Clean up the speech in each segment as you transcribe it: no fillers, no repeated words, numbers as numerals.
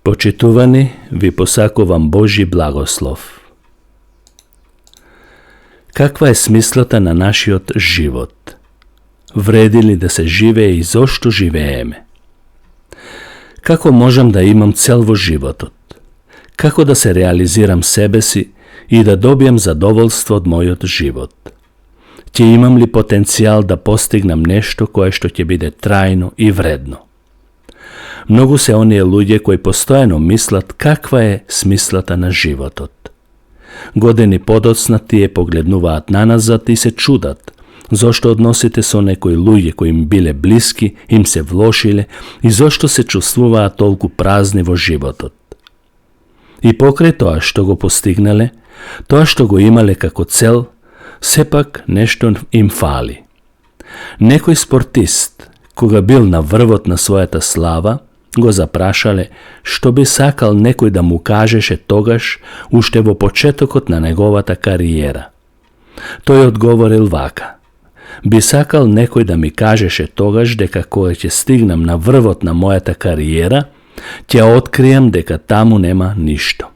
Почитувани, ви посакувам Божи благослов. Каква е смислата на нашиот живот? Вреди ли да се живее и зошто живееме? Како можам да имам цел во животот? Како да се реализирам себе си и да добијам задоволство од мојот живот? Ќе имам ли потенцијал да постигнам нешто кое што ќе биде трајно и вредно? Многу се оние луѓе кои постојано мислат каква е смислата на животот. Години подоцна тие погледнуваат наназад и се чудат зошто односите со некои луѓе кои им биле блиски им се влошиле и зошто се чувствуваат толку празни во животот. И покрај тоа што го постигнале, тоа што го имале како цел, сепак нешто им фали. Некој спортист, кога бил на врвот на својата слава, го запрашале што би сакал некој да му кажеше тогаш, уште во почетокот на неговата кариера. Тој одговорил вака: би сакал некој да ми кажеше тогаш дека кога ќе стигнам на врвот на мојата кариера, ќе откријам дека таму нема ништо.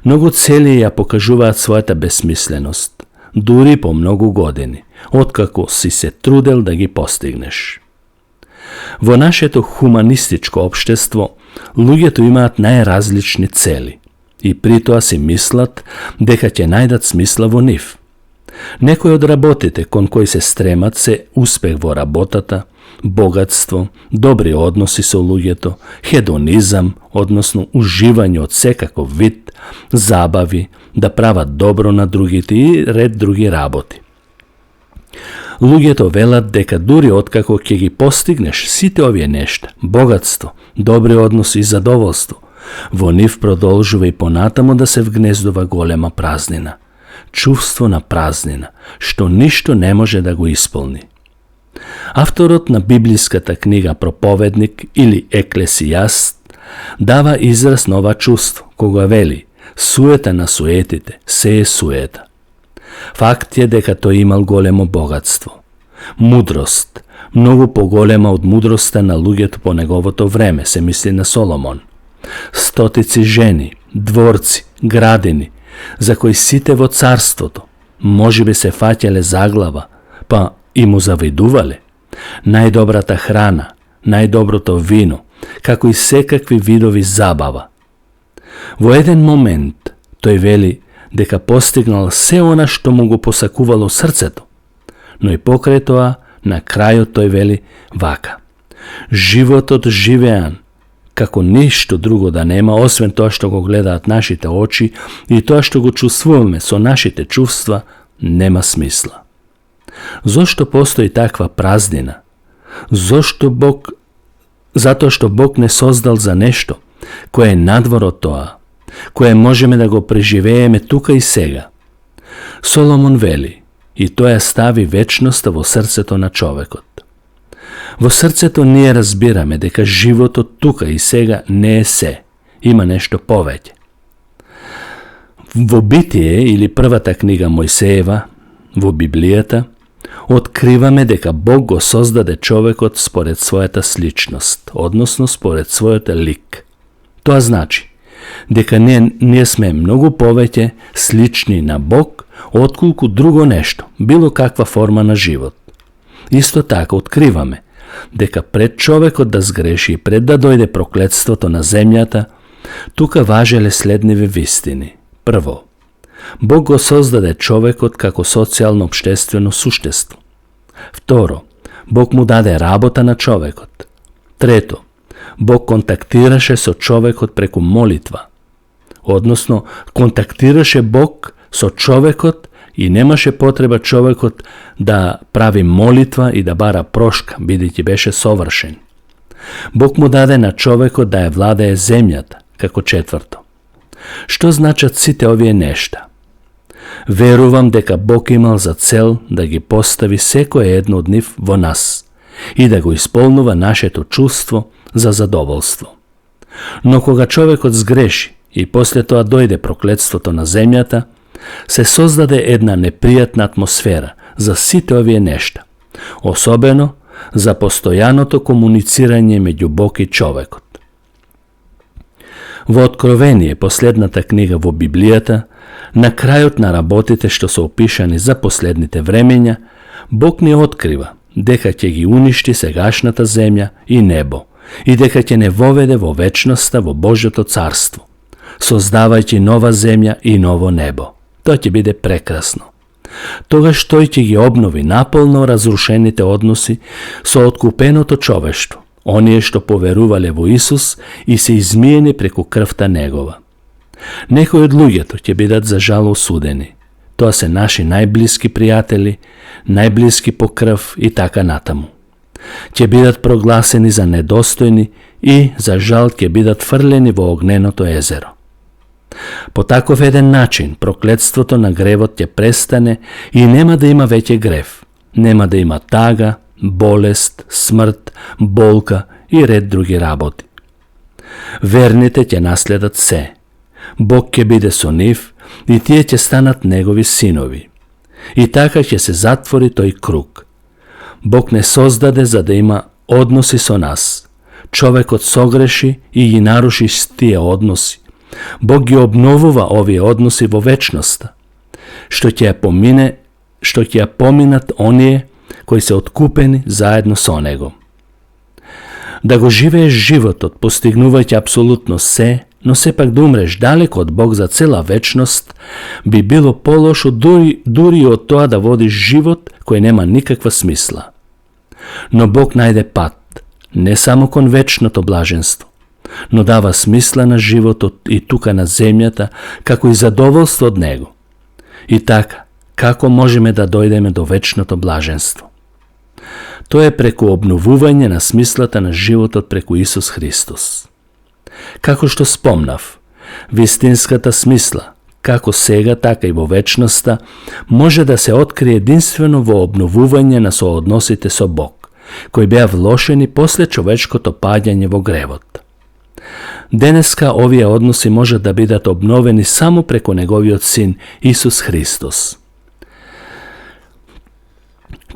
Многу цели ја покажуваат својата бесмисленост, дури по многу години, откако си се трудел да ги постигнеш. Во нашето хуманистичко општество, луѓето имаат најразлични цели и при тоа си мислат дека ќе најдат смисла во нив. Некои од работите кон кои се стремат се успех во работата, богатство, добри односи со луѓето, хедонизам, односно уживање од секаков вид, забави, да прават добро на другите и ред други работи. Луѓето велат дека дури откако ќе ги постигнеш сите овие нешта, богатство, добри односи и задоволство, во нив продолжува и понатамо да се вгнездува голема празнина, чувство на празнина, што ништо не може да го исполни. Авторот на библиската книга Проповедник или Еклесијаст дава израз на ова чувство, кога вели: суета на суетите, се е суета. Факт е дека тој имал големо богатство. Мудрост, многу поголема од мудроста на луѓето по неговото време, се мисли на Соломон. Стотици жени, дворци, градини, за кои сите во царството можеби се фаќале заглава, па и му завидувале. Најдобрата храна, најдоброто вино, како и секакви видови забава. Во еден момент тој вели дека постигнал се она што му го посакувало срцето, но и покрај тоа, на крајот тој вели вака: животот живеан, како ништо друго да нема, освен тоа што го гледаат нашите очи и тоа што го чувствуваме со нашите чувства, нема смисла. Зошто постои таква празнина? Затоа што Бог не создал за нешто кое е надвор од тоа, кое можеме да го преживееме тука и сега. Соломон вели: и тоа стави вечноста во срцето на човекот. Во срцето ние разбираме дека животот тука и сега не е се, има нешто повеќе. Во Битие или првата книга Мојсеева, во Библијата, откриваме дека Бог го создаде човекот според својата сличност, односно според својот лик. Тоа значи дека ние сме многу повеќе слични на Бог отколку друго нешто, било каква форма на живот. Исто така откриваме дека пред човекот да сгреши и пред да дојде проклетството на земјата, тука важеле следниви вистини. Прво, Бог го создаде човекот како социјално-општествено суштество. Второ, Бог му даде работа на човекот. Трето, Бог контактираше со човекот преку молитва. Односно, контактираше Бог со човекот и немаше потреба човекот да прави молитва и да бара прошка, бидејќи беше совршен. Бог му даде на човекот да ја владее земјата, како четврто. Што значат сите овие нешта? Верувам дека Бог имал за цел да ги постави секој едно од нив во нас и да го исполнува нашето чувство за задоволство. Но кога човекот сгреши и после тоа дојде проклетството на земјата, се создаде една непријатна атмосфера за сите овие нешта, особено за постојаното комуницирање меѓу Бог и човекот. Во Откровение, последната книга во Библијата, на крајот на работите што се опишани за последните времења, Бог ни открива дека ќе ги уништи сегашната земја и небо и дека ќе не воведе во вечноста во Божјото царство, создавајќи нова земја и ново небо. Тоа ќе биде прекрасно. Тогаш тој ќе ги обнови наполно разрушените односи со откупеното човештво, оние што поверувале во Исус и се измиени преку крвта Негова. Некои од луѓето ќе бидат за жал осудени. Тоа се наши најблиски пријатели, најблиски по крв и така натаму. Ќе бидат прогласени за недостојни и за жал ќе бидат фрлени во огненото езеро. По таков еден начин проклетството на гревот ќе престане и нема да има веќе грев. Нема да има тага, болест, смрт, болка и ред други работи. Верните ќе наследат се. Бог ќе биде со нив и тие ќе станат негови синови. И така ќе се затвори тој круг. Бог не создаде за да има односи со нас. Човекот согреши и ги наруши с тие односи. Бог ги обновува овие односи во вечноста, што ќе ја поминат оние кои се откупени заедно со Него. Да го живееш животот, постигнувајќи апсолутно се, но сепак да умреш далеко од Бог за цела вечност, би било полошо дури од тоа да водиш живот кој нема никаква смисла. Но Бог најде пат, не само кон вечното блаженство, но дава смисла на животот и тука на земјата, како и задоволство од него. И така, како можеме да дојдеме до вечното блаженство? Тоа е преку обновување на смислата на животот преку Исус Христос. Како што спомнав, вистинската смисла, како сега, така и во вечноста, може да се открие единствено во обновување на соодносите со Бог, кои беа влошени после човечкото паѓање во гревот. Денеска овие односи може да бидат обновени само преку Неговиот Син Исус Христос.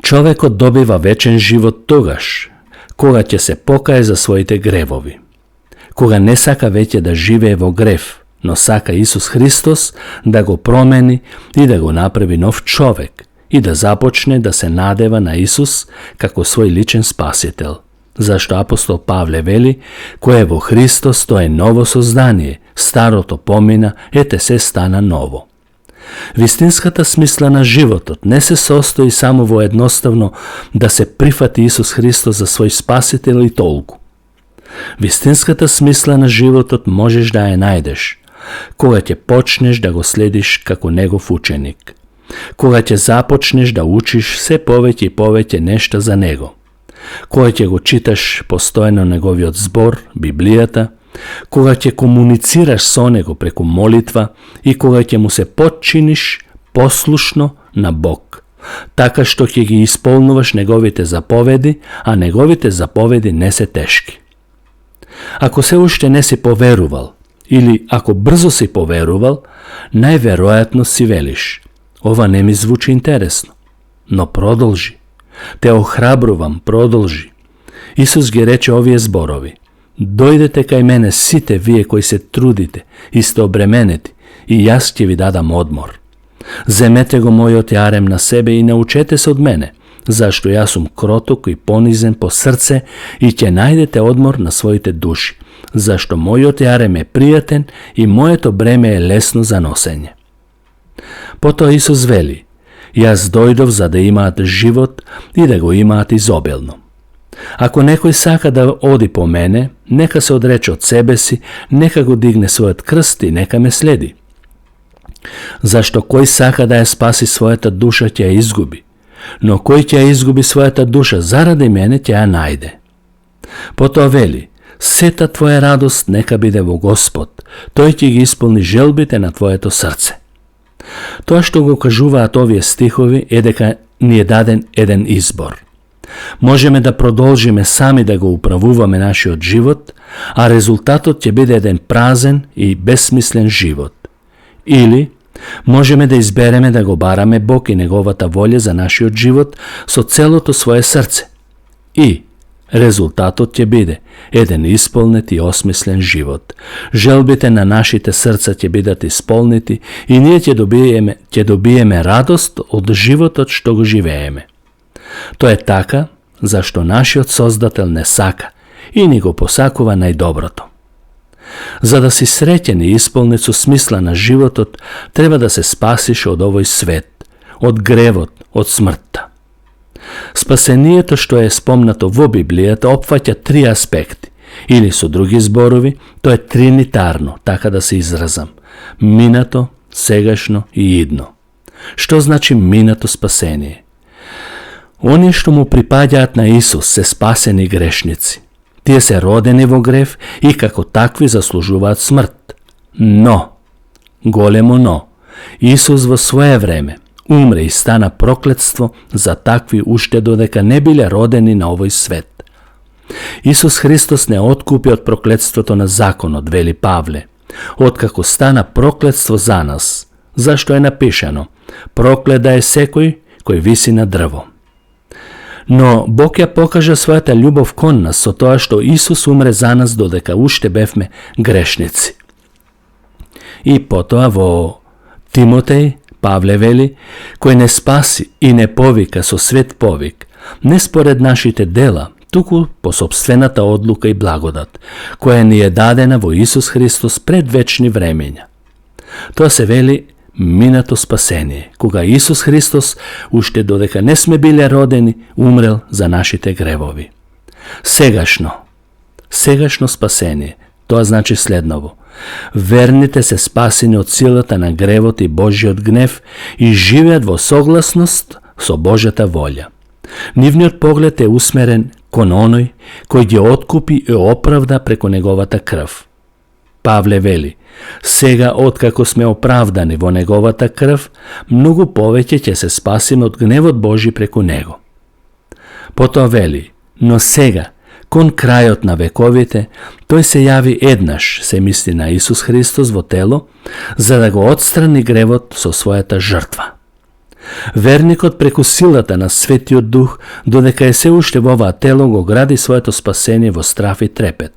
Човекот добива вечен живот тогаш, кога ќе се покае за своите гревови. Кога не сака веќе да живее во грев, но сака Исус Христос да го промени и да го направи нов човек и да започне да се надева на Исус како свој личен спасител. Зашто апостол Павле вели, кој е во Христос, тоа е ново создание, старото помина, ете се стана ново. Вистинската смисла на животот не се состои само во едноставно да се прифати Исус Христос за свој спасител и толку. Вистинската смисла на животот можеш да ја најдеш кога ќе почнеш да го следиш како негов ученик, кога ќе започнеш да учиш се повеќе и повеќе нешта за него, кога ќе го читаш постојано неговиот збор, Библијата, кога ќе комуницираш со него преку молитва и кога ќе му се подчиниш послушно на Бог, така што ќе ги исполнуваш неговите заповеди, а неговите заповеди не се тешки. Ако се уште не си поверувал, или ако брзо си поверувал, најверојатно си велиш: ова не ми звучи интересно, но продолжи. Те охрабрувам, продолжи. Исус ги рече овие зборови: дојдете кај мене сите вие кои се трудите и сте обременети, и јас ќе ви дадам одмор. Земете го мојот јарем на себе и научете се од мене, зашто јас сум кроток и понизен по срце, и ќе најдете одмор на своите души, зашто мојот јарем е пријатен и моето бреме е лесно за носење. Потоа Исус вели: јас дојдов за да имаат живот и да го имаат изобилно. Ако некој сака да оди по мене, нека се одрече од себе си, нека го дигне својот крст и нека ме следи. Зашто кој сака да ја спаси својата душа, ќе ја изгуби, но кој ќе ја изгуби својата душа заради мене, ќе ја најде. Потоа вели: сета твоја радост нека биде во Господ, тој ќе ги исполни желбите на твоето срце. Тоа што го кажуваат овие стихови е дека ни е даден еден избор. Можеме да продолжиме сами да го управуваме нашиот живот, а резултатот ќе биде еден празен и безсмислен живот. Или можеме да избереме да го бараме Бог и неговата волја за нашиот живот со целото свое срце. И Резултатот ќе биде еден исполнет и осмислен живот. Желбите на нашите срца ќе бидат исполнети и ние ќе добиеме радост од животот што го живееме. Тоа е така зашто нашиот Создател не сака и ни го посакува најдоброто. За да си среќен и исполнет со смисла на животот, треба да се спасиш од овој свет, од гревот, од смртта. Спасението што е спомнато во Библијата опфаќа три аспекти, или со други зборови, тоа е тринитарно, така да се изразам: минато, сегашно и идно. Што значи минато спасение? Оние што му припаѓаат на Исус се спасени грешници. Тие се родени во грев и како такви заслужуваат смрт. Но, големо но, Исус во свое време умре и стана проклетство за такви уште додека не биле родени на овој свет. Исус Христос не откупи од проклетството на законот, вели Павле, откако стана проклетство за нас, зашто е напишано: проклет да е секој кој виси на дрво. Но Бог ја покажа својата љубов кон нас со тоа што Исус умре за нас додека уште бевме грешници. И потоа во Тимотеј Павле вели: кој не спаси и не повика со свет повик, не според нашите дела, туку по собствената одлука и благодат, која ни е дадена во Исус Христос пред вечни времења. Тоа се вели минато спасение, кога Исус Христос, уште додека не сме биле родени, умрел за нашите гревови. Сегашно спасение, тоа значи следново: верните се спасени од силата на гревот и Божиот гнев и живеат во согласност со Божјата волја. Нивниот поглед е усмерен кон оној кој ги откупи и оправда преку неговата крв. Павле вели: сега откако сме оправдани во неговата крв, многу повеќе ќе се спасиме од гневот Божи преку него. Потоа вели: но сега, кон крајот на вековите, тој се јави еднаш, се мисли на Исус Христос во тело, за да го отстрани гревот со својата жртва. Верникот преку силата на Светиот Дух, додека е се уште во оваа тело, го гради своето спасение во страф и трепет.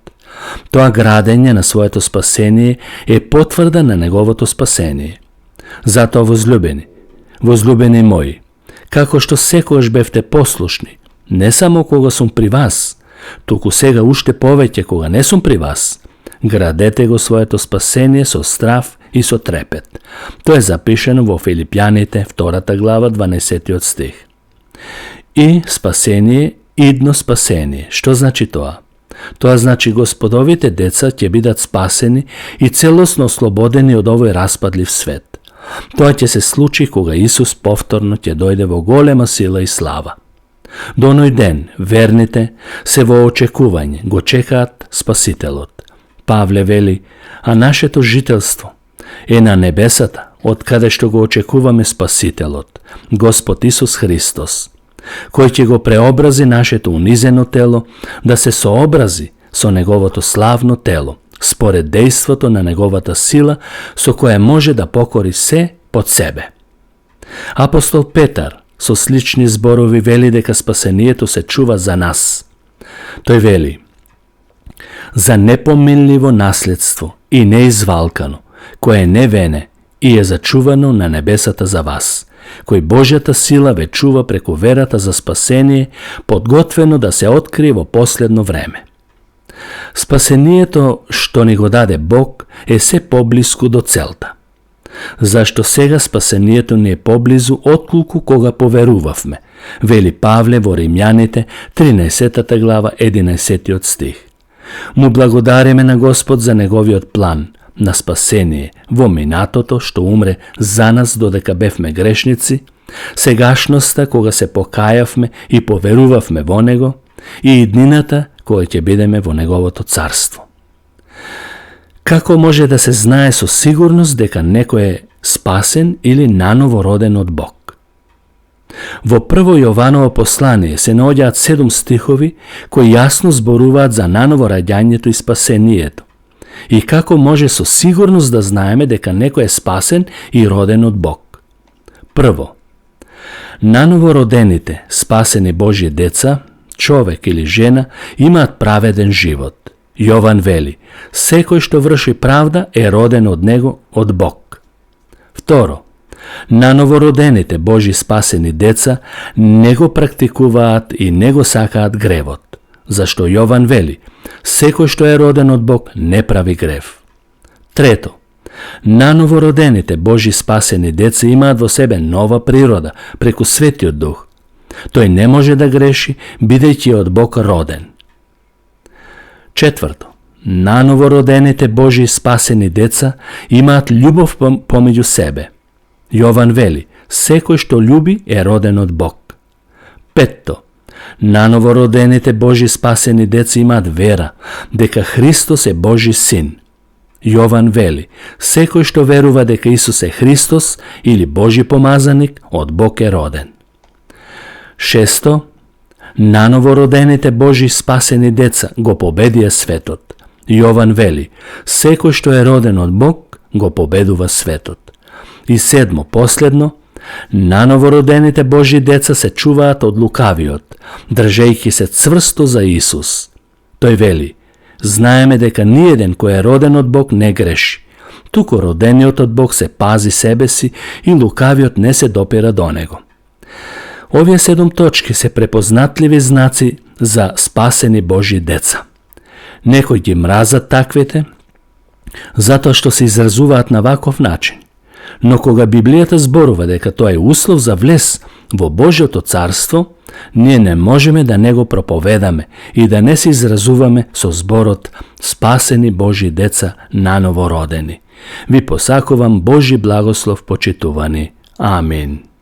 Тоа градење на своето спасение е потврда на неговото спасение. Затоа, возлюбени мои, како што секогаш бевте послушни, не само кога сум при вас, туку сега уште повеќе кога не сум при вас, градете го своето спасение со страф и со трепет. Тоа е запишено во Филипјаните, 2 глава, 12 стих. И спасение, идно спасение. Што значи тоа? Тоа значи Господовите деца ќе бидат спасени и целосно ослободени од овој распадлив свет. Тоа ќе се случи кога Исус повторно ќе дојде во голема сила и слава. До оној ден верните се во очекување, го чекаат Спасителот. Павле вели: а нашето жителство е на небесата, од каде што го очекуваме Спасителот, Господ Исус Христос, кој ќе го преобрази нашето унизено тело да се сообрази со неговото славно тело, според дејството на неговата сила, со која може да покори се под себе. Апостол Петар со слични зборови вели дека спасението се чува за нас. Тој вели: за непоминливо наследство и неизвалкано, кое е невене и е зачувано на небесата за вас, кој Божјата сила ве чува преку верата за спасение, подготвено да се открие во последно време. Спасението што ни го даде Бог е се поблиску до целта. Зашто сега спасението ни е поблизу отколку кога поверувавме, вели Павле во Римјаните, 13 глава, 11 стих. Му благодариме на Господ за неговиот план на спасение во минатото што умре за нас додека бевме грешници, сегашноста кога се покајавме и поверувавме во него и иднината кога ќе бидеме во неговото царство. Како може да се знае со сигурност дека некој е спасен или наново роден од Бог? Во прво Јованово послание се наоѓаат 7 стихови кои јасно зборуваат за наново раѓањето и спасението. И како може со сигурност да знаеме дека некој е спасен и роден од Бог? Прво, наново родените, спасени Божји деца, човек или жена имаат праведен живот. Јован вели, секој што врши правда е роден од него, од Бог. Второ, нановородените Божи спасени деца не го практикуваат и не го сакаат гревот, зашто Јован вели, секој што е роден од Бог не прави грев. Трето, нановородените Божи спасени деца имаат во себе нова природа, преку Светиот Дух. Тој не може да греши, бидејќи од Бог роден. Четврто, нановородените Божи спасени деца имаат љубов помеѓу себе. Јован вели, секој што љуби е роден од Бог. Петто, нановородените Божи спасени деца имаат вера, дека Христос е Божи син. Јован вели, секој што верува дека Исус е Христос или Божи помазаник, од Бог е роден. Шесто, нановородените Божи спасени деца го победија светот. Јован вели, секој што е роден од Бог го победува светот. И седмо, последно, нановородените Божи деца се чуваат од лукавиот, држејќи се цврсто за Исус. Тој вели, знаеме дека ниеден кој е роден од Бог не греши, туку родениот од Бог се пази себе си и лукавиот не се допира до него. Овие 7 точки се препознатливи знаци за спасени Божи деца. Некои ги мразат таквите, затоа што се изразуваат на ваков начин. Но кога Библијата зборува дека тоа е услов за влез во Божјото царство, ние не можеме да не го проповедаме и да не се изразуваме со зборот спасени Божи деца наново родени. Ви посакувам Божи благослов, почитувани. Амин.